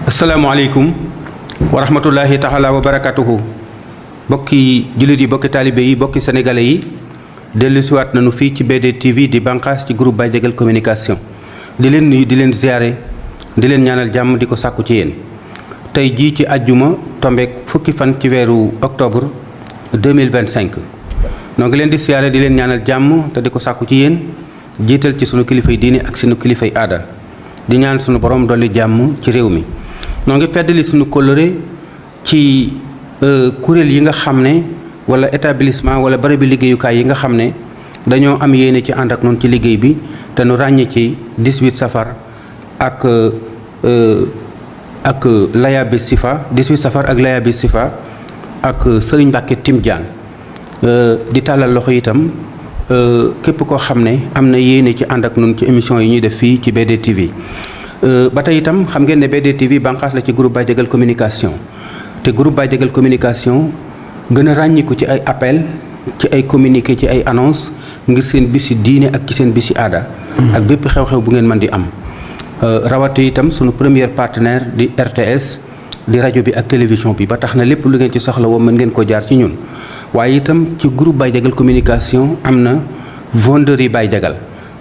asalaamaaleykum wa rahmatullahi taala wa barakatuhu. bokki jullit yi, bokki taalibe yi, bokki sénégalais yi, dellusiwaat nañu fii ci BDTV di bànqaas ci groupe Baye Diagal communication di leen nuyu, di leen ziare, di leen ñaanal jàmm, di ko sàkku ci yéen. tey jii ci àjjuma tombeek fukki fan ci weeru octobre 2025 noo ngi leen di ziare, di leen ñaanal jàmm te di ko sàkku ci yéen, jiital ci sunu kilifay diine ak sunu kilifay aada, di ñaan sunu borom dolli jàmm ci réew mi. noo ngi feddali sunu kóllëre ci kuréel yi nga xam ne wala établissement wala bërëbi liggéeyukaay yi nga xam ne dañoo am yéene ci ànd ak noonu ci liggéey bi te nu ràññee ci 18 safar ak Layabi Sifa 18 safar ak Layabi Sifa ak Sëriñ Mbàkke Timjaan di tàllal loxo itam képp koo xam ne am na yéene ci ànd ak noonu ci émission yi ñuy def fii ci BDTV. ba tey itam xam ngeen ne BDTV bànqaas la ci groupe Baye Diagal communication te groupe Baye Diagal communication gën a ràññiku ci ay appel ci ay communiqué ci ay annonce ngir seen bisi diine ak ci seen bisi aada ak bépp xew-xew bu ngeen mën di am. rawate itam sunu premier partenaire di RTS di rajo bi ak télévision bi ba tax na lépp lu ngeen ci soxla woo mën ngeen ko jaar ci ñun. waaye itam ci groupe Baye Diagal communication am na venderie Baye Diagal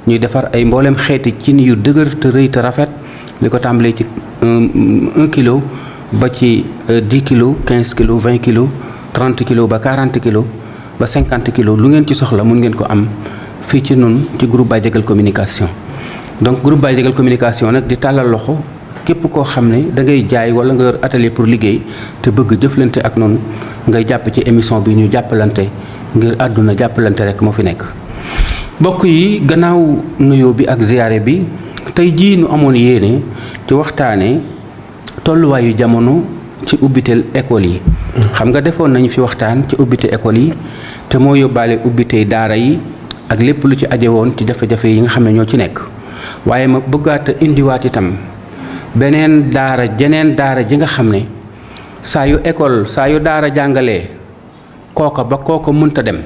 ñuy defar ay mboolem xeeti cin yu dëgër te rëy te rafet li ko tàmbalee ci 1 kilo ba ci 10 kilos 15 kilos 20 kilos 30 kilos ba 40 kilos ba 50 kilos lu ngeen ci soxla mun ngeen ko am fii ci nun ci groupe Baye Diagal communication. donc groupe Baye Diagal communication nag di tàllal loxo képp koo xam ne da ngay jaay wala nga yor atelier pour liggéey te bëgg jëflante ak noonu ngay jàpp ci émission bi ñu jàppalante ngir àdduna jàppalante rek moo fi nekk. mbokk yi, gannaaw nuyoo bi ak ziyaare bi tey jii nu amoon yéene ci waxtaane tolluwaayu jamono ci ubbiteel école yi. xam nga defoon nañu fi waxtaan ci ubbite école yi te moo yóbbaale ubbitey daara yi ak lépp lu ci aje woon ci jafe-jafe yi nga xam ne ñoo ci nekk. waaye ma bëggaat a indiwaat itam jeneen daara ji nga xam ne saa yu daara jàngalee kooka ba kooka mënta dem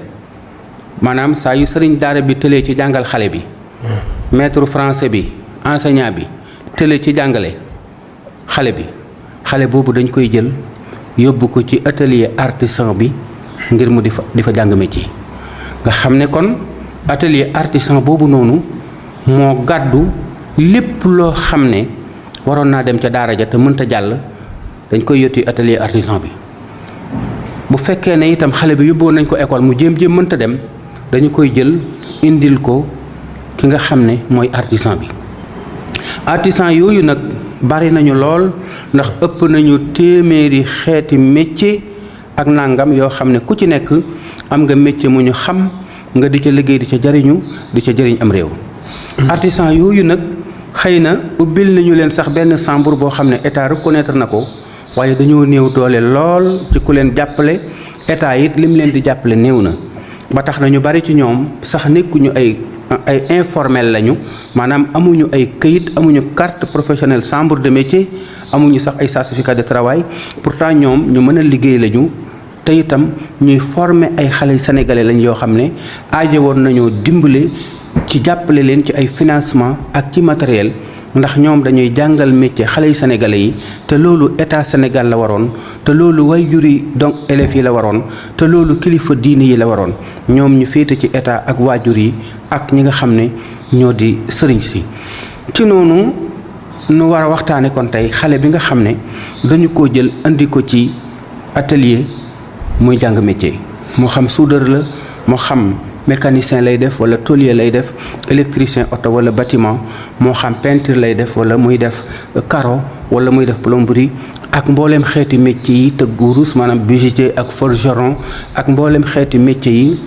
maanaam saa yu sëriñ daara bi tëlee ci jàngal xale bi maître français bi enseignant bi tëlee ci jàngale xale boobu dañ koy jël yóbbu ko ci atelier artisan bi ngir mu di fa jàng métier. nga xam ne kon atelier artisan boobu noonu moo gàddu lépp loo xam ne waroon naa dem ca daara ja te mënta jàll dañ koy yotti atelier artisan bi. bu fekkee ne itam xale bi yóbboon nañ ko école mu jéem mënta dem dañu koy jël indil ko ki nga xam ne mooy artisan bi. artisan yooyu nag bari nañu lool ndax ëpp nañu téeméeri xeeti métier ak nangam yoo xam ne ku ci nekk am nga métier mu ñu xam nga di ca liggéey di ca jariñu di ca jariñ am réew. artisan yooyu nag xëy na ubbil nañu leen sax benn chambre boo xam ne état reconnaître na ko waaye dañoo néew doole lool ci ku leen jàppale état it lim leen di jàppale néew na ba tax na ñu bari ci ñoom sax nekkuñu ay informel lañu maanaam amuñu ay këyit, amuñu carte professionnelle chambre de métier, amuñu sax ay certificat de travail. pourtant ñoom ñu mën a liggéey lañu te itam ñuy former ay xale sénégalais lañ yoo xam ne aajo woon nañoo dimbale ci jàppale leen ci ay financement ak ci matériel ndax ñoom dañuy jàngal métier xale yi sénégalais yi te loolu état Sénégal la waroon te loolu waajur yi donc élèves yi la waroon te loolu kilifa diine yi la waroon ñoom ñu féete ci état ak waajur yi ak ñi nga xam ne ñoo di sëriñ si. ci noonu nu war a waxtaane kon tey xale bi nga xam ne dañu ko jël andi ko ci atelier muy jàng métier moo xam soudeur la moo xam mécanicien lay def wala tôlier lay def électricien auto wala bâtiment moo xam peinture lay def wala muy def carreau wala muy def plomberie ak mboolem xeeti métier yi tëgg wurus maanaam bijoutier ak forgeron ak mboolem xeeti métier yi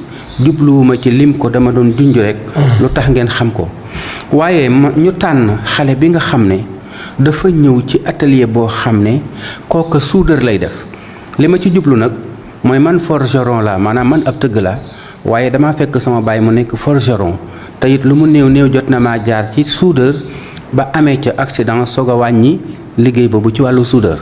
jubluwuma ci lim ko dama doon junj rek lu tax ngeen xam ko. waaye ñu tànn xale bi nga xam ne dafa ñëw ci atelier boo xam ne kooka soudeur lay def li ma ci jublu nag mooy man forgeron la maanaam man ab tëgg la waaye dama fekk sama baay mu nekk forgeron te it lu mu néew jot na maa jaar ci soudeur ba amee ca accident soog a wàññi liggéey boobu ci wàllu soudeur.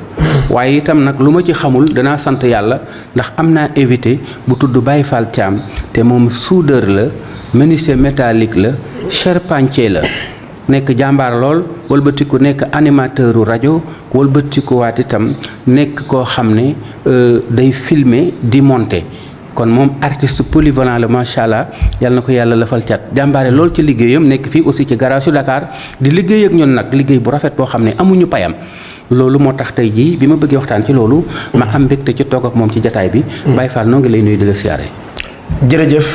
waaye itam nag lu ma ci xamul danaa sant yàlla ndax am naa invité bu tudd Baye Fall Thiam te moom soudeur la menuisier métallique la charpentier la nekk jàmbaar lool wëlbatiku nekk animateuru rajo wëlbatiku waat itam nekk koo xam ne day filmer di monter kon moom artiste polyvalent la macha allah yal na ko yàlla lafal cat jàmbaare lool ci liggéeyam nekk fii aussi ci garage su Dakar di liggéey ak ñun nag liggéey bu rafet boo xam ne amuñu payam loolu moo tax tey jii bi ma bëggee waxtaan ci loolu ma am mbégte ci toog ak moom ci jataay bi. Baye Fall noo ngi lay nuyu di la siyaare. jërëjëf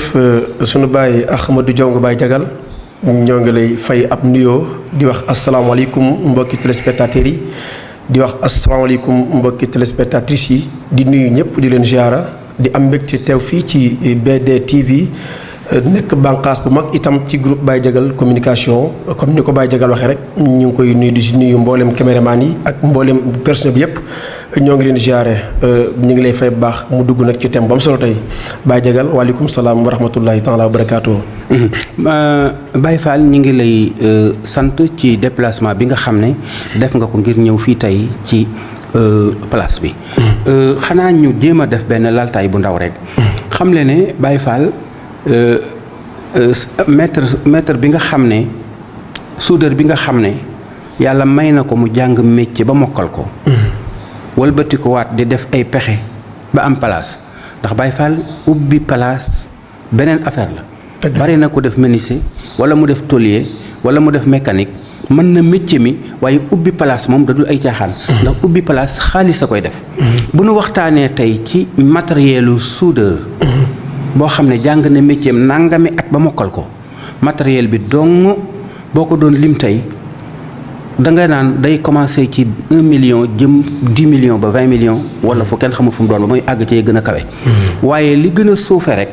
sunu baay Ahmadou Diongue Baye Diagal ñoo ngi lay fay ab nuyoo di wax asalaamaaleykum mbokki téléspectateurs yi di wax asalaamaaleykum mbokki téléspectatrices yi di nuyu ñëpp di leen ziara di am mbégte teew fii ci BD TV nekk bànqaas bu mag itam ci groupe Baye Diagal communication comme ni ko Baye Diagal waxee rek ñu ngi koy nuyu di si nuyu mboolem caméraman yi ak mboolem personnel bi yëpp ñoo ngi leen ziare ñu ngi lay fay bu baax mu dugg nag ci thème bu am solo tey Baye Diagal waaleykum salaam wa rahmatullahi taala wa barakaatu. Baye Fall ñu ngi lay sant ci déplacement bi nga xam ne def nga ko ngir ñëw fii tey ci place bi. xanaa ñu jéem a def benn laltaay bu ndaw rek. xam le ne Baye Fall maître bi nga xam ne soudeur bi nga xam ne yàlla may na ko mu jàng métier ba mokkal ko. wëlbati ko waat di def ay pexe ba am place ndax Baye Fall ubbi place beneen affaire la. bari na ko def menuisier wala mu def tôlier wala mu def mécanique mën na métier mi waaye ubbi place moom da dul ay caaxaan. ndax ubbi place xaalis a koy def. bu nu waxtaanee tey ci matérielu soudeur. boo xam ne jàng na métier am nangami at ba mokkal ko matériel bi dong boo ko doon lim tey danga naan day commencé ci 1 million jëm 10 millions ba 20 millions wala fu kenn xamul fu mu doon ba muy àgg ci gën a kawe. waaye li gën a suufe rek.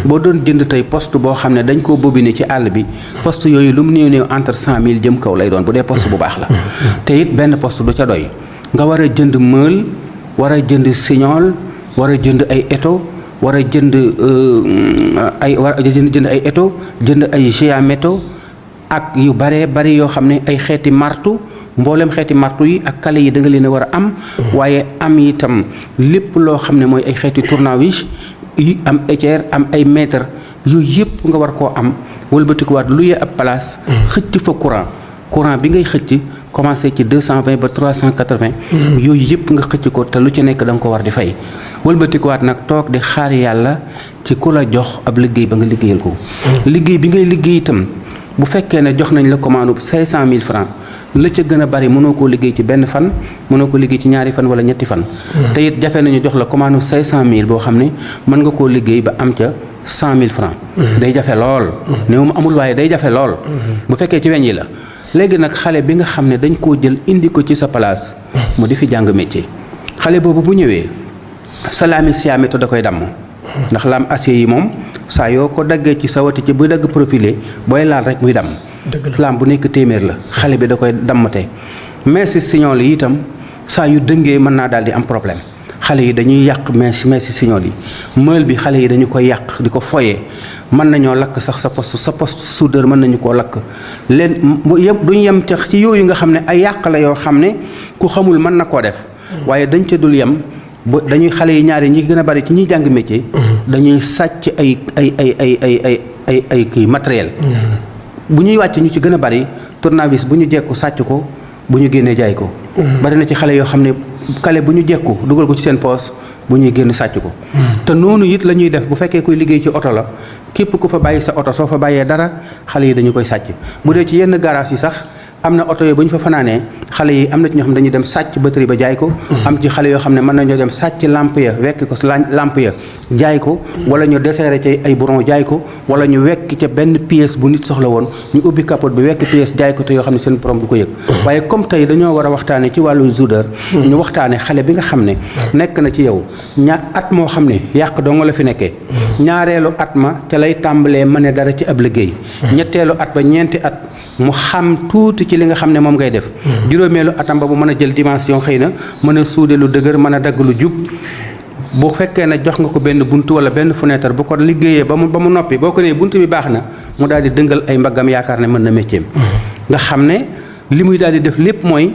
boo doon jënd tey poste boo xam ne dañ koo bobine ci àll bi poste yooyu lu mu néew néew entre 100 000 jëm kaw lay doon bu dee poste bu baax la. te it benn poste du ca doy nga war a jënd meule war a jënd signol war a jënd ay étau. war a jënd jënd ay étau jënd ay géamétaux ak yu baree bari yoo xam ne ay xeeti martu mboolem xeeti martu yi ak kale yi da nga leen a war a am. waaye am itam lépp loo xam ne mooy ay xeeti tournevis yi am étière am ay mètre yooyu yëpp nga war koo am wëlbatikuwaat luyee ab place. xëcc fa courant bi ngay xëcc commencé ci 220 ba 380. yooyu yëpp nga xëcc ko te lu ci nekk da nga ko war di fay. wëlbatikuwaat nag toog di xaar yàlla ci ku la jox ab liggéey ba nga liggéeyal ko. liggéey bi ngay liggéey itam bu fekkee ne jox nañ la commande 500 000 francs la ca gën a bari mënoo koo liggéey ci benn fan mënoo ko liggéey ci ñaari fan wala ñetti fan. te it jafe nañu jox la commande 500 000 boo xam ne mën nga koo liggéey ba am ca 100 000 francs. day jafe lool. néew ma amul waaye day jafe lool. bu fekkee ci weñ yi la. léegi nag xale bi nga xam ne dañ koo jël indi ko ci sa place. mu di fi jàng métier. xale boobu bu ñëwee. sa laami siyaméto da koy damm ndax laam acier yi moom saa yoo ko daggee ci sawati ci bu dagg profilé booy laal rek muy damm laam bu nekk téeméer la xale bi da koy dammate meesi signol yi itam saa yu dëngee mën naa daal di am problème xale yi dañuy yàq meesi signol yi meule bi xale yi dañu koy yàq di ko foyee mën nañoo lakk sax sa poste soudeur mën nañu koo lakk leen duñu yem tax ci yooyu nga xam ne ay yàq la yoo xam ne ku xamul mën na koo def waaye dañ ca dul yem dañuy xale yi ñaari ñi gën a bari ci ñuy jàng métier. dañuy sàcc ay kii matériel. bu ñuy wàcc ñu ci gën a bari tournevis bu ñu jekku sàcc ko bu ñu génnee jaay ko. bari na ci xale yoo xam ne kale bu ñu jekku dugal ko ci seen poos bu ñuy génn sàcc ko. te noonu it la ñuy def bu fekkee kuy liggéey ci oto la képp ku fa bàyyi sa oto soo fa bàyyee dara xale yi dañu koy sàcc bu dee ci yenn garage yi sax. am na oto yooyu bu ñu fa fanaanee xale yi am na ci ñoo xam ne dañuy dem sàcc batterie ba jaay ko. am ci xale yoo xam ne mën nañoo dem sàcc lampe ya wekk ko lampe ya jaay ko. wala ñu desserré ci ay bouron jaay ko. wala ñu wekk ca benn pièce bu nit soxla woon ñu ubbi capote bi wekk pièce jaay ko te yoo xam ne seen borom du ko yëg. waaye comme tey dañoo war a waxtaanee ci wàllu soudeur. ñu waxtaanee xale bi nga xam ne. nekk na ci yow at moo xam ne yàq dong la fi nekkee. ñaareelu at ma ca lay tàmbalee mën a dara ci ab liggéey. ñetteelu at ba ñeenti at mu xam tuuti ci li nga xam ne moom ngay def. juróomeelu atam ba bu mën a jël dimension xëy na mën a suude lu dëgër mën a dagg lu jub bu fekkee ne jox nga ko benn buntu wala benn fenêtre bu ko liggéeyee ba mu noppi boo ko nee buntu bi baax na mu daal di dëngal ay mbaggam yaakaar ne mën na métier nga xam ne li muy daal di def lépp mooy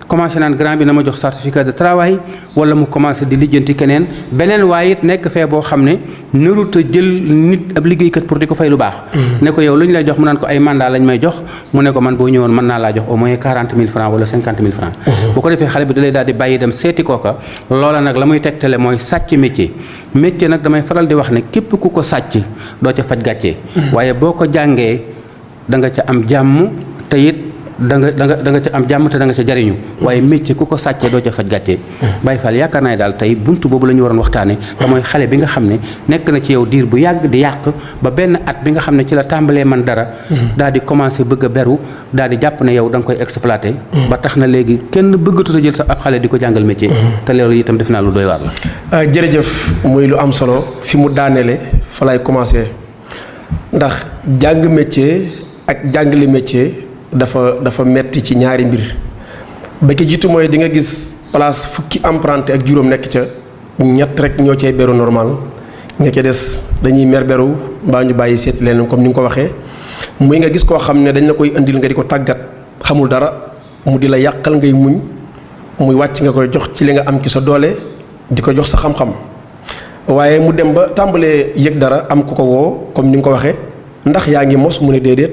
commencé naan grand bi na ma jox certificat de travail wala mu commencé di lijjanti keneen beneen waaye it nekk fee boo xam ne narut a jël nit ab liggéeykat pour di ko fay lu baax. ne ko yow lu ñu lay jox mu naan ko ay mandat lañ may jox mu ne ko man boo ñëwoon mën naa laa jox au moins 40 000 francs wala 50 000 francs. bu ko defee xale bi da lay daal di bàyyi dem seeti kooka loola nag la muy tegtale mooy sàcc métier nag damay faral di wax ne képp ku ko sàcc doo ca faj gàcce. waaye boo ko jàngee da nga ca am jàmm te it da nga ca am jàmm te da nga ca jariñu waaye métier ku ko sàccee doo ca faj gàcce. Baye Fall yaakaar naa ne daal tey buntu boobu la ñu waroon waxtaane te mooy xale bi nga xam ne nekk na ci yow diir bu yàgg di yàq ba benn at bi nga xam ne ci la tàmbalee man dara daal di commencé bëgg a beru daal di jàpp ne yow da nga koy exploité ba tax na léegi kenn bëggatu sa jël sa ab xale di ko jàngal métier te loolu itam def naa lu doy waar la. jërëjëf muy lu am solo fi mu daaneele fa lay commencé ndax jàng métier ak jàngale métier dafa metti ci ñaari mbir ba ki jiitu mooy di nga gis place fukki apprenti ak juróom nekk ca ñett rek ñoo cay beru normal ña ca des dañuy mer beru mbaa ñu bàyyi seeti leen comme ni nga ko waxee muy nga gis koo xam ne dañ la koy indil nga di ko tàggat xamul dara mu di la yàqal ngay muñ muy wàcc nga koy jox ci li nga am ci sa doole di ko jox sa xam-xam waaye mu dem ba tàmbalee yëg dara am ku ko woo comme ni nga ko waxee ndax yaa ngi mos mu ne déedéet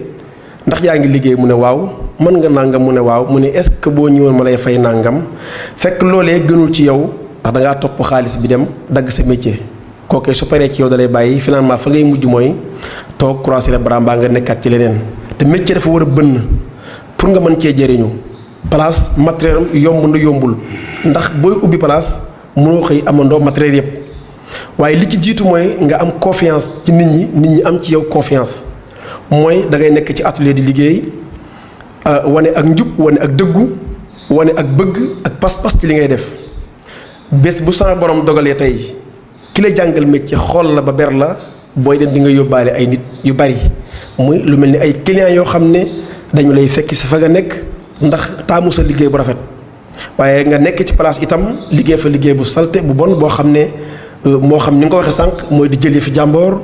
ndax yaa ngi liggéey mu ne waaw mën nga nàngam mu ne waaw mu ne est-ce que boo ñëwoon ma lay fay nàngam fekk loolee gënul ci yow ndax da ngaa topp xaalis bi dem dagg sa métier kooku su paree ci yow da lay bàyyi finalement fa ngay mujj mooy toog croiser les bras mbaa nga nekkaat ci leneen te métier dafa war a bënn pour nga mën cee jëriñu place matériel am yomb na yombul ndax booy ubbi place mënoo xëy amandoo matériel yëpp waaye li ci jiitu mooy nga am confiance ci nit ñi am ci yow confiance. mooy da ngay nekk ci atelier di liggéey wane ak njub wane ak dëggu wane ak bëgg ak pas-pas ci li ngay def bés bu sama borom dogalee tey ki la jàngal métier xool la ba ber la booy dem di nga yóbbaale ay nit yu bari muy lu mel ni ay clients yoo xam ne dañu lay fekk si fa nga nekk ndax taamu sa liggéey bu rafet waaye nga nekk ci place itam liggéey fa liggéey bu salte bu bon boo xam ne moo xam ni nga ko waxee sànq mooy di jëlee fi jàmboor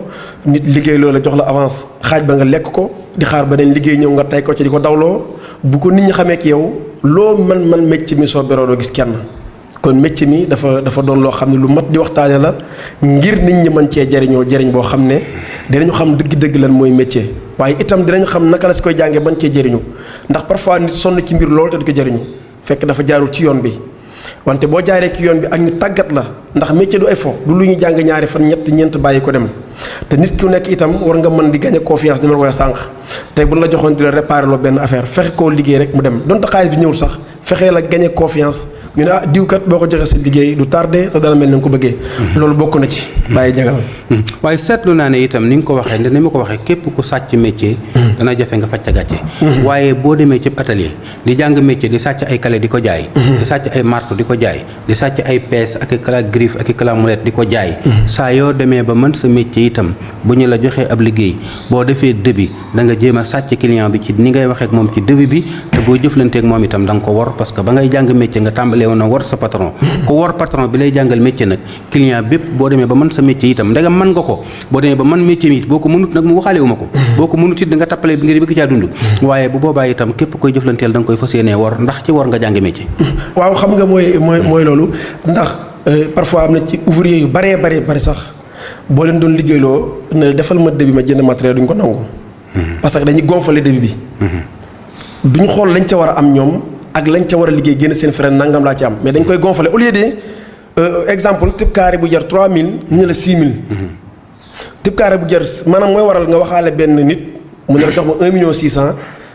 nit liggéey loola jox la avance xaaj ba nga lekk ko di xaar beneen liggéey ñëw nga tey ko ci di ko dawloo bu ko nit ñi xamee ak yow loo man métier mi soo beroo doo gis kenn kon métier mi dafa doon loo xam ne lu mat di waxtaane la ngir nit ñi mën cee jariñoo jariñ boo xam ne dinañu xam dëgg-dëgg lan mooy métier waaye itam dinañu xam naka la si koy jàngee bañ cee jariñu ndax parfois nit sonn ci mbir loolu te du ko jariñu fekk dafa jaarul ci yoon bi wante boo jaaree ci yoon bi ak ñu tàggat la ndax métier du ay fo du lu ñu jàng ñaari fan ñeent bàyyi ko dem te nit ku nekk itam war nga mën di gagner confiance ni ma la koy sànq tey bu la joxoon di la réparer loo benn affaire fexe koo liggéey rek mu dem donte xaalis bi ñëwul sax fexee la gagner confiance ñu ne diwkat boo ko joxee sa liggéey du tardé te dana mel ni nga ko bëggee. loolu bokk na ci. bàyyi jagal. waaye seetlu naa ne itam ni nga ko waxee ni ma ko waxee képp ku sàcc métier. dana jafe nga faj ca gàcce. waaye boo demee ci atelier di jàng métier di sàcc ay clé di ko jaay. di sàcc ay marteau di ko jaay di sàcc ay pince ak i clé griffe ak i clé molette di ko jaay. saa yoo demee ba mën sa métier itam bu ñu la joxee ab liggéey boo defee débit da nga jéem a sàcc client bi ci ni ngay waxee ak moom ci débit bi te boo jëflanteeg moom itam da nga ko wor parce que ba ngay jàng métier nga tàmbalee woon a wor sa patron. ku wor patron bi lay jàngal métier nag client bépp boo demee ba mën sa métier itam ndegam mën nga ko boo demee ba mën métier mi boo ko mënut nag mu waxaale wu ma ko. boo ko mënut it da nga tappale ngir bëgg caa dund. waaye bu boobaa itam képp koy jëflanteel da nga koy fas yéenee wor ndax ci wor nga jàng métier. waaw xam nga mooy loolu ndax parfois am na ci ouvrier yu bari sax boo leen doon liggéeyloo ne defal ma débit ma jënd matériel duñ ko nangu. parce que dañuy gonfler débit bi. duñ xool lañ ca war a am ñoom ak lañ ca war a liggéey génn seen frais nangam laa ci am mais dañ koy gonfler au lieu de exemple type carré bu jar 3000 ñu ne la 6000. type carré bu jar maanaam mooy waral nga waxaale benn nit mu ne la jox ma 1 million 600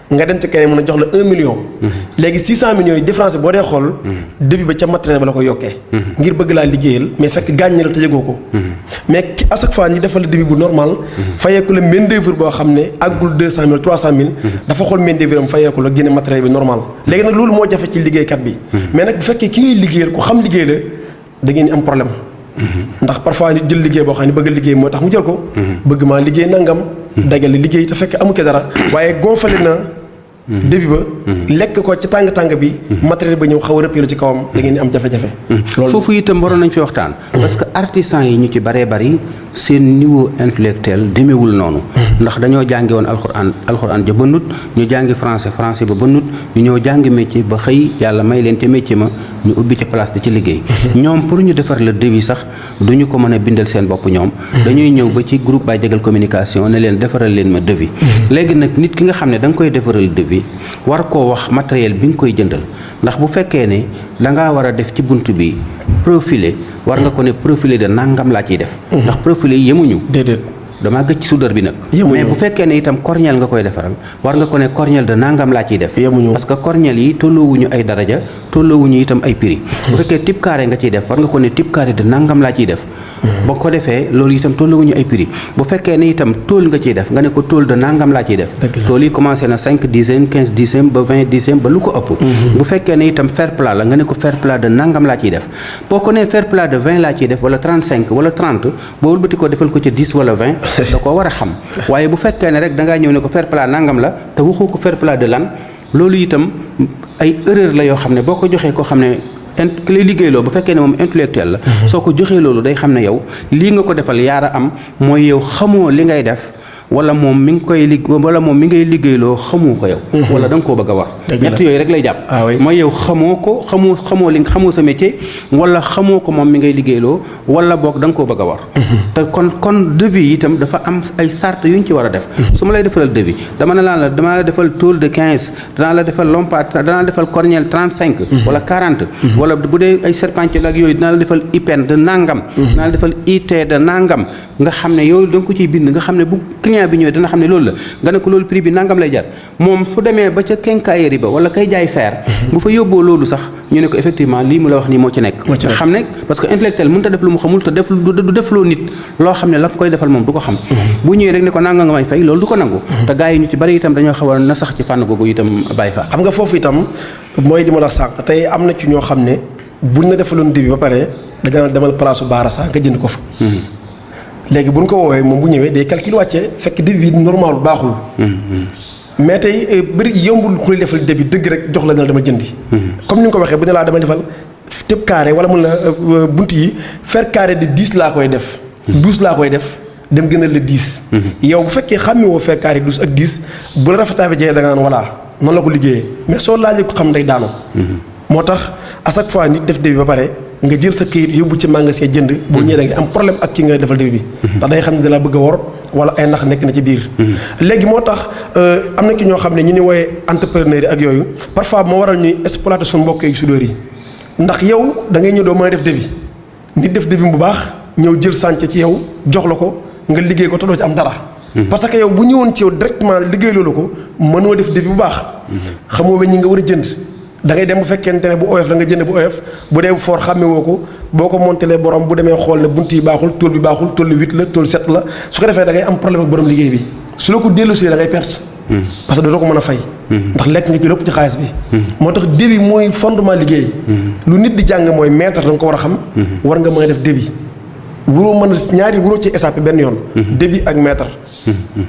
nga dem ci keneen mu ne jox la 1 million. léegi 600 millions yi différence boo dee xool. débit ba ca matériel ba la ko yokkee. ngir bëgg laa liggéeyal mais fekk gaañ la te yëgoo ko. mais à chaque fois ñi defal la débit bu normal. fayeeku la main d'œuvre boo xam ne àggul 200000 300000. dafa xool main d'œuvre am fayeeku la génne matériel bi normal. léegi nag loolu moo jafe ci liggéeykat bi. mais nag bu fekkee ki ngay liggéeyal ku xam liggéey la da ngeen am problème. ndax parfois nit jël liggéey boo xam ne bëgg liggéey moo tax mu jël ko. bëgg maa liggéey nangam. dagale liggéey te fekk amu ko dara. waaye gonfale na. début ba. lekk ko ci tàng bi. matériel ba ñëw xaw a rëppeelu ci kawam da ngeen di am jafe-jafe. loolu foofu itam waroon nañ fi waxtaan. parce que artisan yi ñu ci baree bari seen niveau intellectuel demeewul noonu ndax dañoo jàngi woon alxuraan ja bënnut ñu jàngi français ba bënnut ñu ñëw jàngi métier ba xëy yàlla may leen ca métier ma ñu ubbi ci place di ci liggéey ñoom pour ñu defar le devis sax duñu ko mën a bindal seen bopp ñoom dañuy ñëw ba ci groupe Baye Diagal communication ne leen defaral leen ma devis léegi nag nit ki nga xam ne da nga koy defaral devis war koo wax matériel bi nga koy jëndal ndax bu fekkee ne dangaa war a def ci bunt bi profilé war nga ko ne profilé de nangam laa ciy def ndax profilé yi yemuñu déedéet damaa gëj ci soudeur bi nag yemuñu mais bu fekkee ne itam cornel nga koy defaral war nga ko ne cornel de nangam laa ciy def yemuñu parce que cornel yi tolloowuñu ay daraja tolloowuñu itam ay prix bu fekkee type carré nga ciy def war nga ko ne type carré de nangam laa ciy def boo ko defee loolu itam tolluwuñu ay prix bu fekkee ne itam tool nga ciy def nga ne ko tool de nangam laa ciy def tool yi commencé na 5 dixième 15 dixième ba 20 dixième ba lu ko ëpp bu fekkee ne itam fer plat la nga ne ko fer plat de nangam laa ciy def boo ko nee fer plat de 20 laa ciy def wala 35 wala 30 boo wëlbati ko defal ko ci 10 wala 20 da ko war a xam waaye bu fekkee ne rek da ngaa ñëw ne ko fer plat nangam la te waxoo ko fer plat de lan loolu itam ay erreur la yoo xam ne boo ko joxee koo xam ne ki lay liggéeyloo bu fekkee ne moom intellectuel la soo ko joxee loolu day xam ne yow lii nga ko defal yaara am mooy yow xamoo li ngay def wala moom mi ngi koy wala moom mi ngay liggéeyloo xamoo ko yow wala da nga koo bëgg a wax ñett yooyu rek lay jàpp mooy yow xamoo li xamoo sa métier wala xamoo ko moom mi ngay liggéeyloo wala boog da nga koo bëgg a war te kon devis yi itam dafa am ay sart yu ñu ci war a def su ma lay defalal devis dama la defal tôle de 15 danaa la defal lompate danaa la defal cornel 35 wala 40 wala bu dee ay serpentier ak yooyu dinaa la defal IPN de nangam dinaa la defal IT de nangam nga xam ne yow da nga ko ciy bind nga xam ne bu client bi ñëwee dana xam ne loolu la nga ne ko loolu prix bi nangam lay jar moom su demee ba ca quincaillerie ba wala kay jaay fer bu fa yóbboo loolu sax ñu ne ko effectivement lii mu la wax nii moo ci nekk nga xam ne parce que intellectuel mënut a def lu mu xamul te du defloo nit loo xam ne la koy defal moom du ko xam bu ñëwee rek ne ko nanga nga may fay loolu du ko nangu te gars yi ñu ci bari itam dañoo xaw a na sax ci fànn googu itam bàyyi fa xam nga foofu itam mooy li ma la sànq tey am na ci ñoo xam ne buñ la defaloon devis ba pare da nga demal place baara sax nga jënd ko fa léegi bu ñu ko woowee moom bu ñëwee day calcul wàccee fekk débit bi normal baaxul mais tey bëri yombul ku lay defal débit dëgg rek jox la ne la dama jëndi comme ni nga ko waxee bu ne laa dama defal tëb carré wala mun la bunt yi fer carré de 10 laa koy def 12 laa koy def dem gënal la 10 yow bu fekkee xàmmewoo fer carré 12 ak 10 bu la rafetaa bi jeexee da nga naan voilà noonu la ko liggéeyee mais soo laajee ko xam day daanoo moo tax à chaque fois nit def débit ba pare nga jël sa këyit yóbbu ci magasin jënd boo ñëwee da nga am problème ak ki nga defal débit bi ndax day xam ne dalaa bëgg a wor wala ay nax nekk na ci biir léegi moo tax am na ki ñoo xam ne ñu ni wooyee entrepreneur yi ak yooyu parfois moo waral ñuy exploiter suñu mbokk yi soudeur yi ndax yow da ngay ñëw doo mën a def débit nit def débit bu baax ñëw jël chantier ci yow jox la ko nga liggéey ko te doo ci am dara parce que yow bu ñëwoon ci yow directement liggéey loolu ko mënoo def débit bu baax xamoo weñ ñi nga war a jënd da ngay dem bu fekkente ne bu oyof la nga jënd bu oyof bu dee bu foor xàmmewoo ko boo ko montelee borom bu demee xool ne bunt yi baaxul tool bi baaxul tool 8 la tool 7 la su ko defee da ngay am problème ak borom liggéey bi su la ko delloosee da ngay perte parce que dootoo ko mën a fay ndax lekk nga ci lépp ci xaalis bi moo tax débit mooy fondement liggéey lu nit di jàng mooy maître da nga ko war a xam war nga mën a def débit wuroo mën a ñaari wuroo ci échappé benn yoon débit ak maître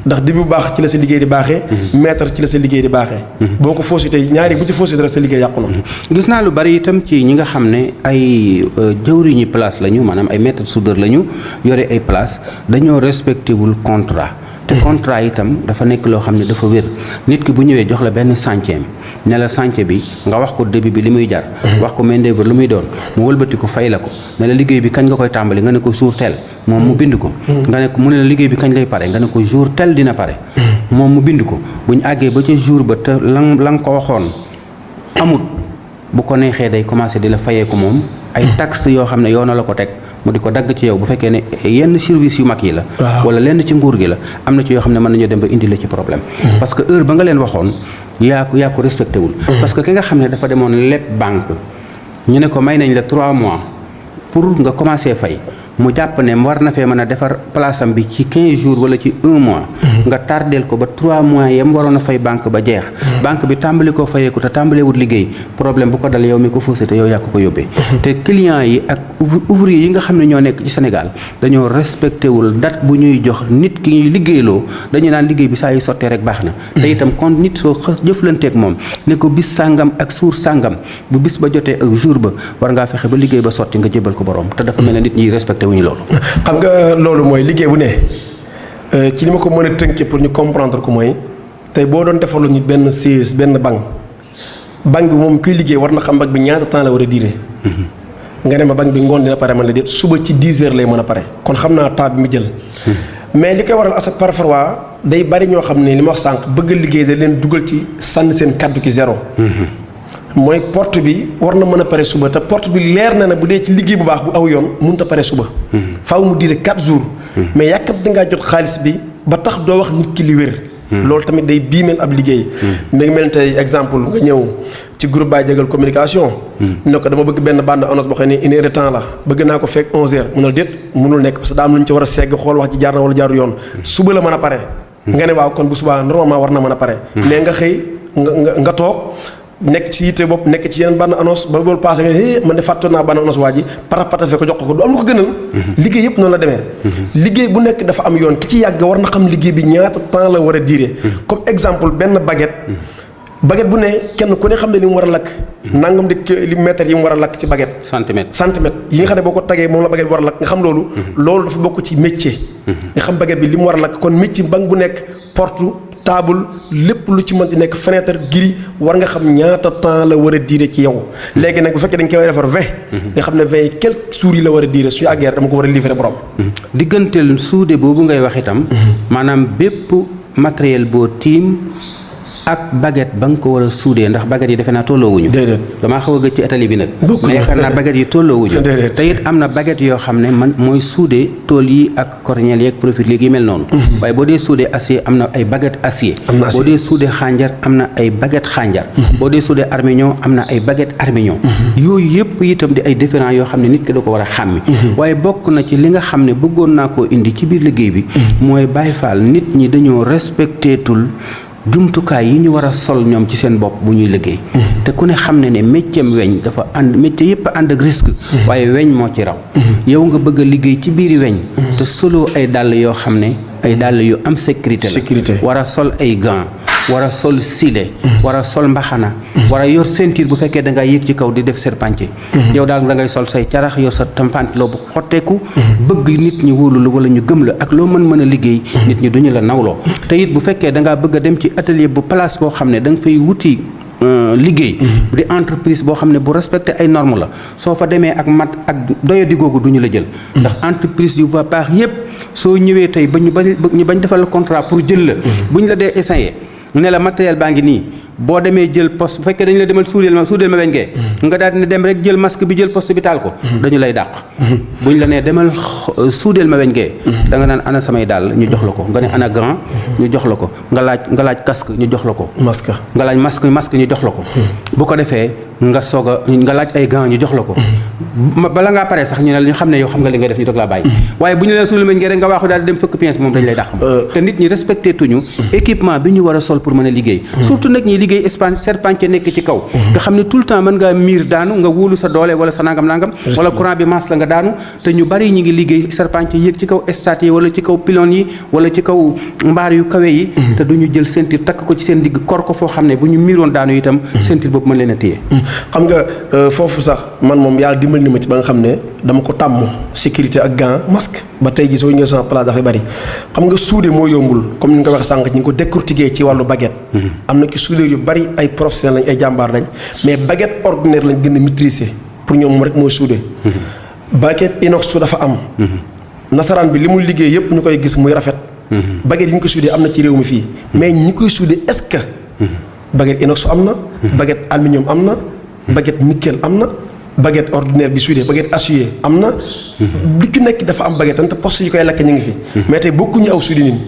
ndax débit bu baax ci la sa liggéey di baaxee maître ci la sa liggéey di baaxee boo ko faussé tey ñaari bu ci faussé rek sa liggéey yàqu na gis naa lu bari itam ci ñi nga xam ne ay jëwriñu place lañu maanaam ay maître soudeur lañu yore ay place dañoo respecté wul contrat te contrat itam dafa nekk loo xam ne dafa wér nit ki bu ñëwee jox la benn chantier ne la chantier bi nga wax ko débit bi li muy jar wax ko main d'œuvre lu muy doon mu wëlbati ko fay la ko ne la liggéey bi kañ nga koy tàmbali nga ne ko jour tel moom mu bind ko nga ne ko mu ne la liggéey bi kañ lay pare nga ne ko jour tel dina pare moom mu bind ko bu ñu àggee ba ca jour ba te la nga ko waxoon amut bu ko neexee day commencé di la fayee ko moom ay taxes yoo xam ne yoon na la ko teg mu di ko dagg ci yow bu fekkee ne yenn service yu mag yi la wala lenn ci nguur gi la am na ci yoo xam ne mën nañoo dem ba indi la ci problème parce que heure ba nga leen waxoon yaa ko respecté wul parce que ki nga xam ne dafa demoon lépp banque ñu ne ko may nañ la 3 mois pour nga commencé fay mu jàpp ne war na fee mën a defar place am bi ci 15 jours wala ci 1 mois nga tardeel ko ba 3 mois yam waroon a fay banque ba jeex banque bi tàmbali koo fayeeku te tàmbalee wut liggéey problème bu ko dal yow mi ko faussé te yow yaa ko yóbbee te clients yi ak ouvrier yi nga xam ne ñoo nekk ci Sénégal dañoo respecté wul date bu ñuy jox nit ki ñuy liggéeyloo dañu naan liggéey bi saa yu sottee rek baax na te itam kon nit soo jëflanteeg moom ne ko bis sàngam ak suur sàngam bu bis ba jotee ak jour ba war ngaa fexe ba liggéey ba sotti nga jébal ko borom te dafa mel ne nit ñi respecté wuñu loolu. xam nga loolu mooy liggéey bu ne ci li ma ko mën a tënkee pour ñu comprendre ko mooy tey boo doon defalu ñu benn siège benn banc bi moom kuy liggéey war na xam banc bi ñaata temps la war a diire. nga ne ma banc bi ngoon dina pare man la déet suba ci 10 heures lay mën a pare kon xam naa temps bi mu jël. mais li koy waral parfois day bari ñoo xam ne li ma wax sànq bëgg liggéey da leen dugal ci sànni seen kaddu ki zéro. mooy porte bi war na mën a pare suba te porte bi leer na ne bu dee ci liggéey bu baax bu aw yoon mënut a pare suba. faaw mu diire 4 jours. mais yàkkamti ngaa jot xaalis bi ba tax doo wax nit ki li wér. loolu tamit day biimeel ab liggéey. mi ngi mel ni tey exemple nga ñëw ci groupe Baye Diagal communication. ne ko dama bëgg benn bande annonce boo xam ne 1 heure de temps la bëgg naa ko fekk 11h mënul déet mënul nekk parce que daa am lu ñu ci war a segg xool wax ji jaar na wala jaaru yoon. suba la mën a pare. nga ne waaw kon bu subaa normalement war na mën a pare. mais nga xëy nga toog. nekk ci yitte bopp nekk ci yeneen bande annonce ba loolu passé nga ne man de fàtte naa bande annonce waa ji parapata fee ko jox ko du am lu ko gënal. liggéey yëpp noonu la demee. liggéey bu nekk dafa am yoon ki ci yàgg war na xam liggéey bi ñaata temps la war a diire. comme exemple benn baguette bu ne kenn ku ne xam ne li mu war a lakk. nangam di li mètre yi mu war a lakk ci baguette. centimètre yi nga xam ne boo ko tagee moom la baguette bi war a lakk nga xam loolu. loolu dafa bokk ci métier. nga xam baguette bi li mu war a lakk kon métier banque bu nekk porte table lépp lu ci mën di nekk fenêtre giri war nga xam ñaata temps la war a diire ci yow. léegi nag bu fekkee dañ koy defar 20. nga xam ne 20 yi quelques jours yi la war a diire suñu àggee dama ko war a livrer borom. digganteel suude boobu ngay wax itam. maanaam bépp matériel boo tiim. ak baguette ba nga ko war a suudee ndax baguette yi defe naa tolloowuñu. déedéet damaa xaw a gëj ci atelier bi nag. mais yaakaar naa baguette yi tolloowuñu. déedéet te it am na baguette yoo xam ne man mooy suudee tool yi ak cornelle yeeg profil léegi yu mel noonu. waaye boo dee suudee acier am na ay baguette acier. boo dee suudee xànjar am na ay baguette xànjar. boo dee suudee armignon am na ay baguette armignon. yooyu yëpp itam di ay différents yoo xam ne nit ki da ko war a xàmmi. waaye bokk na ci li nga xam ne bëggoon naa koo indi ci biir liggéey bi. mooy Baye Fall nit ñi dañoo respectétul jumtukaay yi ñu war a sol ñoom ci seen bopp bu ñuy liggéey. te ku ne xam ne métier weñ dafa ànd métier yëpp ànd ak risque. waaye weñ moo ci raw. yow nga bëgg a liggéey ci biiri weñ. te solo ay dàll yoo xam ne ay dàll yu am sécurité la. war a sol ay gants. war a sol silet. war a sol mbaxana. war a yor ceinture bu fekkee da ngaa yéeg ci kaw di def serpentier. yow daal da ngay sol say carax yor sa pantalon bu xotteeku. bëgg nit ñi wóolu la wala ñu gëm la ak loo mën a liggéey. nit ñi duñu la nawloo. te it bu fekkee da ngaa bëgg a dem ci atelier bu place boo xam ne da nga fay wuti liggéey. di entreprise boo xam ne bu respecté ay normes la soo fa demee ak mat ak doyadi googu duñu la jël. ndax entreprise yu va baax yépp soo ñëwee tey ba ñu bañ defal la contrat pour jël la. bu ñu la dee essayer. ne la matériel baa ngi nii boo demee jël poste bu fekkee dañu la demal suudeel ma weñ gee nga daal dina dem rek jël masque bi jël poste bi taal ko dañu lay dàq bu ñu la nee demal suudeel ma weñ gee da nga naan ana samay dàll ñu jox la ko nga ne ana grand ñu jox la ko nga laaj casque ñu jox la ko masque nga laaj masque ñu jox la ko bu ko defee nga soog a nga laaj ay gants ñu jox la ko bala ngaa pare sax ñu ne ñu xam ne yow xam nga li nga def ñu doog laa bàyyi waaye bu ñu la suudeel ma weñ gee rek nga waaxu daal di dem fëkk pièce moom dañu lay dàq te nit ñi respecté tuñu équipement bi ñu war a sol pour mën a liggéey surtout nag ñi liggéey serpentier nekk ci kaw nga xam ne tout le temps mën ngaa miir daanu nga wóolu sa doole wala sa nangam wala courant bi masse la nga daanu te ñu bari ñi ngi liggéey serpentier yéeg ci kaw stade yi wala ci kaw pylône yi wala ci kaw mbaar yu kawe yi te duñu jël ceinture takk ko ci seen digg kor ko foo xam ne bu ñu miiroon daanu itam ceinture boobu mën leen a téye xam nga foofu sax man moom yàlla dimbali ni ma ci ba nga xam ne dama ko tàmm sécurité ak gant masque ba tey gi soo ñëwee sama place dafay bari xam nga suude moo yombul comme ni nga ko waxee sànq ñi ngi ko décortiquer ci wàllu baguette am na ci soudeur yu bari ay professionnels lañ ay jàmbaar lañ mais baguette ordinaire lañ gën a maîtriser pour ñoom moom rek mooy suude baguette inox su dafa am nasaraan bi li muy liggéey yëpp ñu koy gis muy rafet baguette yi ñu ko suude am na ci réew mi fii mais ñi koy suude est-ce que baguette inox am na baguette aluminium am na baguette nickel am na baguette ordinaire bi suudee baguette acier am na bi ci nekk dafa am baguette te poste yi koy lakk ñu ngi fi mais tey bokkuñu aw suudi nin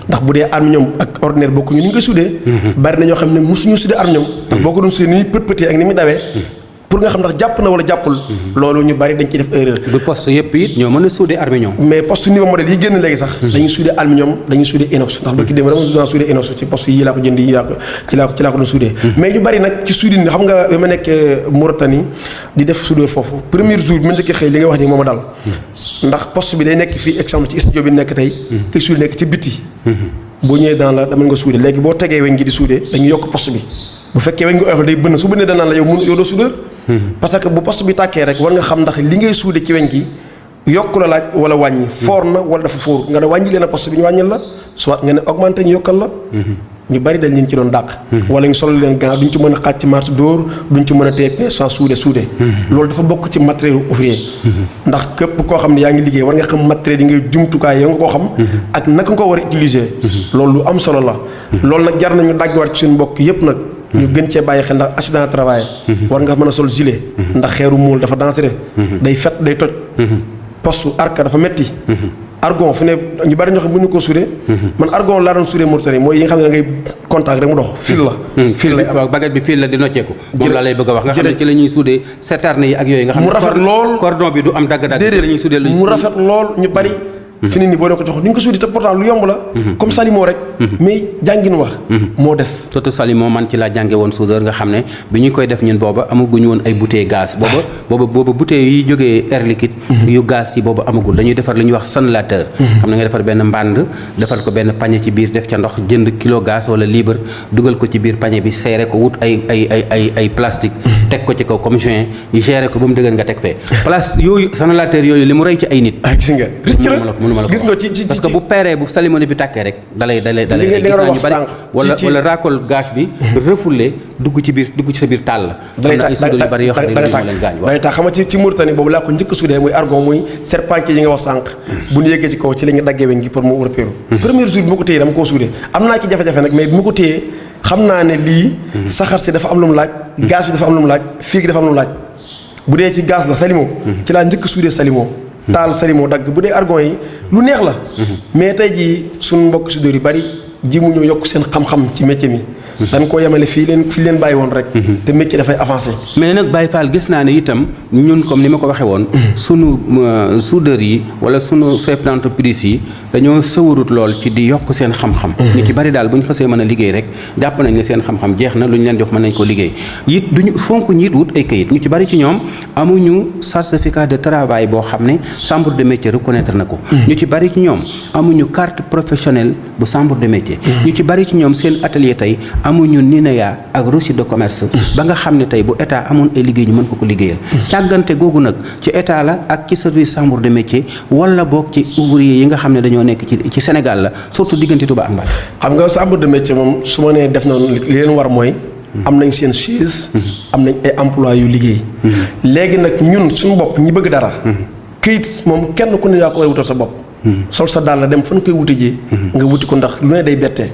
ndax bu dee aluminium ak ordinaire bokkuñu ni ñu koy suudee bari na ñoo xam ne mosuñu suudee aluminium ndax boo ko doon suudee ni muy pët-pëtee ak ni muy dawee pour nga xam ndax jàpp na wala jàppul loolu ñu bari dañ ciy def erreur du poste yëpp it ñoo mën a suudee armignon mais poste niveau modèle yi génn léegi sax dañuy suudee aluminium dañuy suudee inox ndax ba ki dem dama suudee inox ci poste yi laa ko jënd yi ci laa ko doon suudee mais ñu bari nag ci suudin xam nga bi ma nekk Mauritanie di def soudeur foofu premier jour bi ma njëkk xëy li nga wax ni mooma dal ndax poste bi day nekk fii exemple ci studio bi nekk tey kii suudee nekk ci biti boo ñëwee dans la dama nga suudee léegi boo tegee weñ gi di suudee dañuy yokk poste bi bu fekkee weñ nga oyofal day bënn su bënnee danaan la yow doo soudeur parce que bu poste bi tàkkee rek war nga xam ndax li ngay suude ci weñ gi yokk la laaj wala wàññi foor na wala dafa fóor nga ne wàññi leen a poste bi ñu wàññil la soit nga ne augmenté ñu yokkal la ñu bari dañ leen ci doon dàq wala ñu solo leen gant duñ ci mën a xàcc marche dóor duñ ci mën a TP sans suude loolu dafa bokk ci matériel ouvrier ndax képp koo xam ne yaa ngi liggéey war nga xam matériel yi ngay jumtukaay yoo nga koo xam ak naka nga ko war a utiliser loolu lu am solo la loolu nag jar nañu dàggiwaat ci suñu mbokk yépp nag ñu gën cee bàyyi xel ndax accident de travail war nga mën a sol gilet ndax xeeru muul dafa dangereux day fet day toj poste arc dafa metti argon fu ne ñu bari ñoo xam bu ñu ko suudee man argon laa doon suudee Mauritanie mooy yi nga xam ne da ngay contact rek mu dox fil la fil lay am baguette bi fil la di nocceeku moom laa lay bëgg a wax nga xam ne ci la ñuy suudee citerne yi ak yooyu nga xam ne mu rafet lool cordon bi du am dagg-dagg ci la ñuy suudee mu rafet lool ñu bari fi nii boo ne ko jox ni nga ko suudi te pourtant lu yomb la comme Salimo rek mais jàngin wax moo des surtout Salimo man ci laa jànge woon soudeur nga xam ne bi ñu koy def ñun booba amaguñu woon ay bouteille gaz booba bouteille yi jógee air liquide yu gaz yi booba amagul dañuy defar li ñuy wax sonlateur xam ne nga defar benn mbànd defar ko benn pañe ci biir def ca ndox jënd kilo gaz wala libre dugal ko ci biir pañe bi seere ko wut ay plastique teg ko ci kaw comme joint géré ko ba mu dëgër nga teg fee place yooyu sonlateur yooyu li mu rey ci ay nit gis nga risque la gis nga ci parce que bu peeree bu Salimo bi tàkkee rek dalay gis naa ñu bari wala raakol gaz bi refoulé dugg ci sa biir tàll la dalay tax xam nga ci Mauritanie boobu laa ko njëkk a sudee muy argon muy serpent yi nga wax sànq bu ñu yeggee ci kaw ci la ñu daggee weñ gi pour mu repéru premier jour bi ma ko téyee dama koo sudee am naa ci jafe-jafe nag mais bi ma ko téyee xam naa ne lii saxar si dafa am lu mu laaj gaz bi dafa am lu mu laaj fii gi dafa am lu mu laaj bu dee ci gaz la Salimo ci laa njëkk a sudee Salimo taal Salimo dagg bu dee argon yi lu neex la mais tey jii suñu mbokk soudeur yu bari ji mu ñëw yokk seen xam-xam ci métier mi dañ koo yemale fi leen bàyyi woon rek te métier dafay avancé mais nag Baye Fall gis naa ne itam ñun comme ni ma ko waxee woon sunu soudeur yi wala sunu chef d'entreprise yi dañoo sëwarut lool ci di yokk seen xam-xam ñu ci bari daal bu ñu xasee mën a liggéey rek jàpp nañ ne seen xam-xam jeex na lu ñu leen jox mën nañ ko liggéey it duñu fonk ñiit wut ay kayit ñu ci bari ci ñoom amuñu certificat de travail boo xam ne chambre de métier reconnaître na ko ñu ci bari ci ñoom amuñu carte professionnelle bu chambre de métier ñu ci bari ci ñoom seen atelier tey amuñu NINEA ak registre de commerce ba nga xam ne tey bu état amoon ay liggéey ñu mën ko liggéeyal càggante googu nag ci état la ak ci service chambre de métier wala boog ci ouvrier yi nga xam ne dañoo nekk ci Sénégal la surtout diggante Touba ak Mbacké xam nga chambre de métier moom su ma nee def na li leen war mooy am nañ seen chaise am nañ ay emploi yu liggéey léegi nag ñun suñu bopp ñi bëgg dara këyit moom kenn ku ne yaa ko war a wutal sa bopp sol sa daal la dem fan koy wuti ji nga wuti ko ndax lu ne day bettee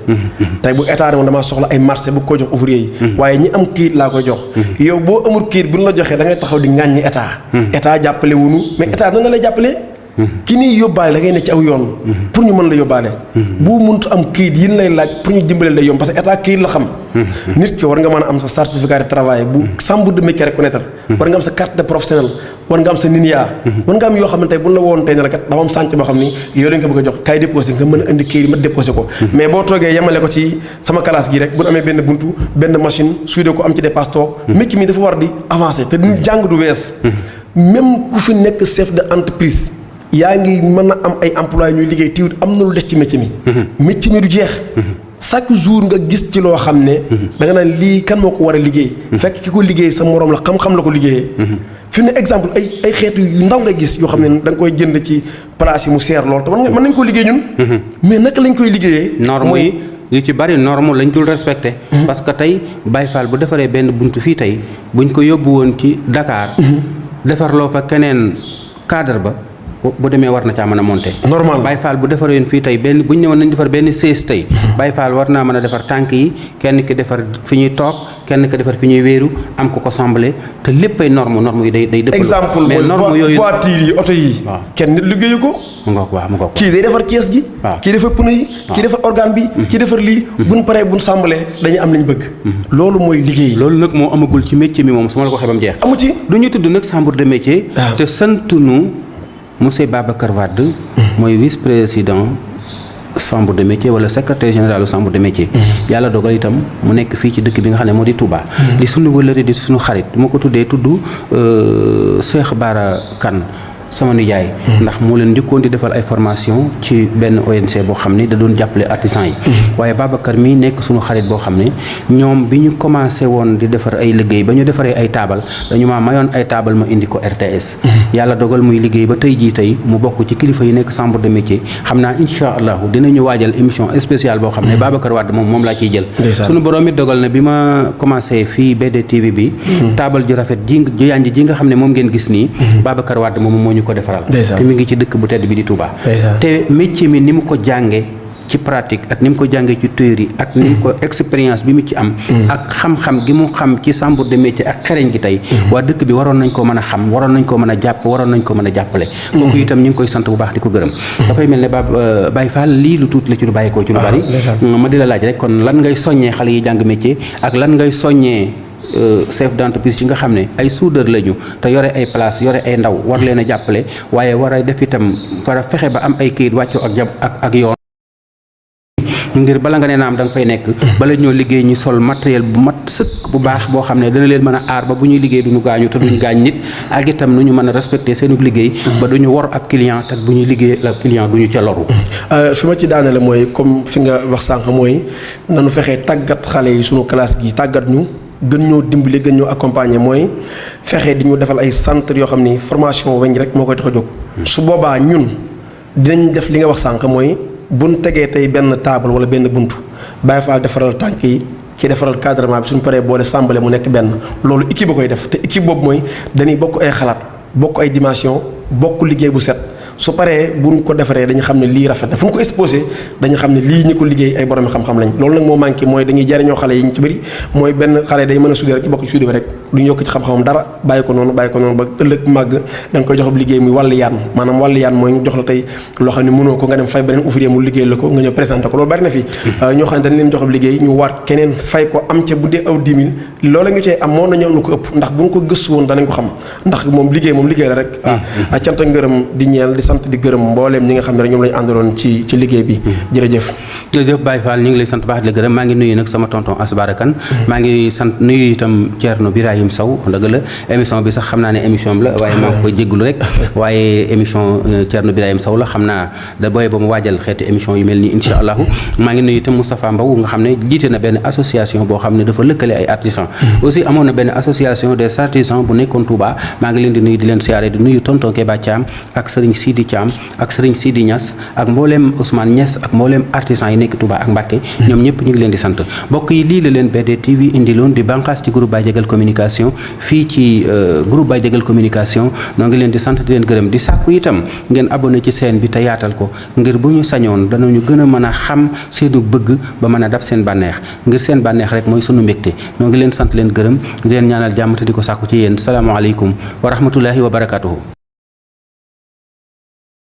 tey bu état moom damaa soxla ay marché bu ko jox ouvrier yi waaye ñi am këyit laa koy jox yow boo amul këyit bu ñu la joxee da ngay taxaw di ŋàññi état jàppale wunu mais état nan la lay jàppale ki nii yóbbaale da ngay ne ci aw yoon pour ñu mën la yóbbaale bu mënut am këyit yi lay laaj pour ñu dimbale lay yomb parce que état këyit la xam nit ki war nga mën a am sa certificat de travail bu chambre de métier reconnaître war nga am sa carte de professionnel war nga am sa NINEA war nga am yoo xam ne tey bu la woon tey ne la kat dafa am sànc boo xam ni yow dañ ko bëgg a jox kaay déposé nga mën a indi këyit ma déposé ko mais boo toogee yemale ko ci sama classe gi rek bu amee benn buntu benn machine suydee ko am ci dépasse toog métier mi dafa war di avancer te jàng du wees même ku fi nekk chef de entreprise yaa ngi mën a am ay employés ñuy liggéey tiwut am na lu des ci métier mi métier mi du jeex chaque jour nga gis ci loo xam ne da nga naan lii kan moo ko war a liggéey fekk ki ko liggéey sa moroom la xam-xam la ko liggéeyee fi mu ne exemple ay xeetu yu ndaw nga gis yoo xam ne da nga koy jënd ci place yi mu seer lool te mën nañ koo liggéey ñun mais naka lañ koy liggéeyee norme yi yu ci bari norme lañ dul respecté parce que tey Baye Fall bu defaree benn buntu fii tey buñ ko yóbbu woon ci Dakar defarloo fa keneen cadre ba bu demee war na caa mën a monter normal Baye Fall bu defaree yoon fii tey benn bu ñu ñëwoon nañ defar benn sées tey Baye Fall war naa mën a defar tànk yi kenn ki defar fi ñuy toog kenn ki defar fi ñuy wéeru am ko semblé te léppay norme yi day dëppaloo exemple mais norme yooyu voiture yi oto yi kenn nit liggéeyu ko mu ngoog waaw mu ngoog kii day defar kees gi kii defar pneu yi kii defar organe bi kii defar lii buñ paree buñ semblé dañuy am lañ bëgg loolu mooy liggéey loolu nag moo amagul ci métier mi moom su ma la ko waxee ba mu jeex amu ci du ñu tudd nag chambre de métier te santunu monsieur Babacar Wade mooy vice-président chambre de métier wala secrétaire général chambre de métier yàlla dogal itam mu nekk fii ci dëkk bi nga xam ne moo di Touba di suñu wëlëre di suñu xarit moo ko tuddee tudd Cheikh Bara Kane sama nijaay ndax moo leen njëkkoon di defal ay formation ci benn ONC boo xam ne da doon jàppale artisan yi waaye Babacar mii nekk suñu xarit boo xam ne ñoom bi ñu commencé woon di defar ay liggéey ba ñu defaree ay taabal dañu maa mayoon ay taabal ma indi ko RTS yàlla dogal muy liggéey ba tey jii tey mu bokk ci kilifa yi nekk chambre de métier xam naa incha allahu dinañu waajal émission spéciale boo xam ne Babacar Wade moom laa ciy jël suñu borom it dogal na bi ma commencé fii BDTV bi taabal ju rafet ji yanj ji nga xam ne moom ngeen gis nii Babacar Wade moom moo ñu ko defaral te mi ngi ci dëkk bu tedd bi di Touba te métier mi ni mu ko jànge ci pratique ak ni mu ko jàngee ci théorie ak ni mu ko expérience bi mu ci am ak xam-xam gi mu xam ci chambre de métier ak xereñ gi tey waa dëkk bi waroon nañ ko mën a xam waroon nañ ko mën a jàpp waroon nañ ko mën a jàppale kooku itam ñu ngi koy sant bu baax di ko gërëm dafay mel ne Baye Fall lii lu tuuti la ci lu bàyyi ko ci lu bari ma di la laaj rek kon lan ngay soññee xale yi jàng métier ak lan ngay soññee chef d'entreprise yi nga xam ne ay soudeur lañu te yore ay place yore ay ndaw war leen a jàppale waaye war a def itam war a fexe ba am ay këyit wàccoo ak yoon ngir bala nga nee naam da nga fay nekk bala ñoo liggéey ñi sol matériel bu mat sëkk bu baax boo xam ne dana leen mën a aar ba bu ñuy liggéey duñu gaañu te duñu gaañ nit ak itam nu ñu mën a respecté seenu liggéey ba duñu wor ab client te bu ñuy liggéey la client duñu ca loru fi ma ci daanale mooy comme fi nga wax sànq mooy nanu fexee tàggat xale yi sunu classe gi tàggat ñu gën ñoo dimbali gën ñoo accompagner mooy fexe di ñu defal ay centre yoo xam ni formation weñ rek moo koy tax a jóg su boobaa ñun dinañ def li nga wax sànq mooy buñ tegee tey benn table wala benn buntu Baye Fall defaral tànk yi kii defaral cadrement bi suñ paree boole sàmbale mu nekk benn loolu équipe ba koy def te équipe boobu mooy dañuy bokk ay xalaat bokk ay dimension bokk liggéey bu set su paree buñ ko defaree dañu xam ne lii rafet na fu ñu ko exposé dañu xam ne lii ñi ko liggéey ay borom xam-xam lañ loolu nag moo manqué mooy dañuy jariñoo xale yi ñu ci bëri mooy benn xale day mën a sudee rek ci bokk ci sudee bi rek duñu yokk ci xam-xamam dara bàyyi ko noonu ba ëllëg màgg da nga koy jox ab liggéey muy wàllu yaan maanaam wàllu yaan mooy ñu jox la tey loo xam ne mënoo ko nga dem fay beneen ouvrier mu liggéey la ko nga ñëw présenté ko loolu bari na fi ñoo xam ne dañ leen jox ab liggéey ñu waat keneen fay ko am ca bu dee aw 10 000 loolu nga cee am moo na ñoo am lu ko ëpp ndax buñ ko gëstu woon danañ ko xam ndax moom liggéey la rek cant ak ngërëm di ñeel di sant di gërëm mbooleem ñi nga xam ne rek ñoom lañu àndaloon ci liggéey bi jërëjëf Baye Fall ñu ngi lay sant baax di la gërëm maa ngi nuyu nag sama tonton Asbara Kane maa ngi sant nuyu itam Thierno Birahim Sow dëgg la émission bi sax xam naa ne émission bi la waaye maa ngi koy jégalu rek waaye émission Thierno Birahim Sow la xam naa da booy ba mu waajal xeeti émission yu mel nii insha allahu maa ngi nuyu itam Moustapha Mbow nga xam ne jiite na benn association boo xam ne dafa lëkkale ay artisans aussi amoon na benn association des artisans bu nekkoon Touba maa ngi leen di nuyu di leen siyaare di nuyu tonton Keba Thiam ak Serigne Sidi Thiam ak Serigne Sidi Niass ak mbooleem Ousmane Niass ak mbooleem artisans yi nekk Touba ak Mbacké ñoom ñëpp ñu ngi leen di sant mbokk yi lii la leen BDTV indiloon di bànqaas ci groupe Baye Diagal communication fii ci groupe Baye Diagal communication noo ngi leen di sant di leen gërëm di sàkku itam ngeen abonné ci chaîne bi te yaatal ko ngir bu ñu sañoon danañu gën a mën a xam seenu bëgg ba mën a dab seen bànneex ngir seen bànneex rek mooy sunu mbégte noo ngi leen sant leen gërëm di leen ñaanal jàmm te di ko sàkku ci yéen salaamaaleykum wa rahmatullahi wa barakatuhu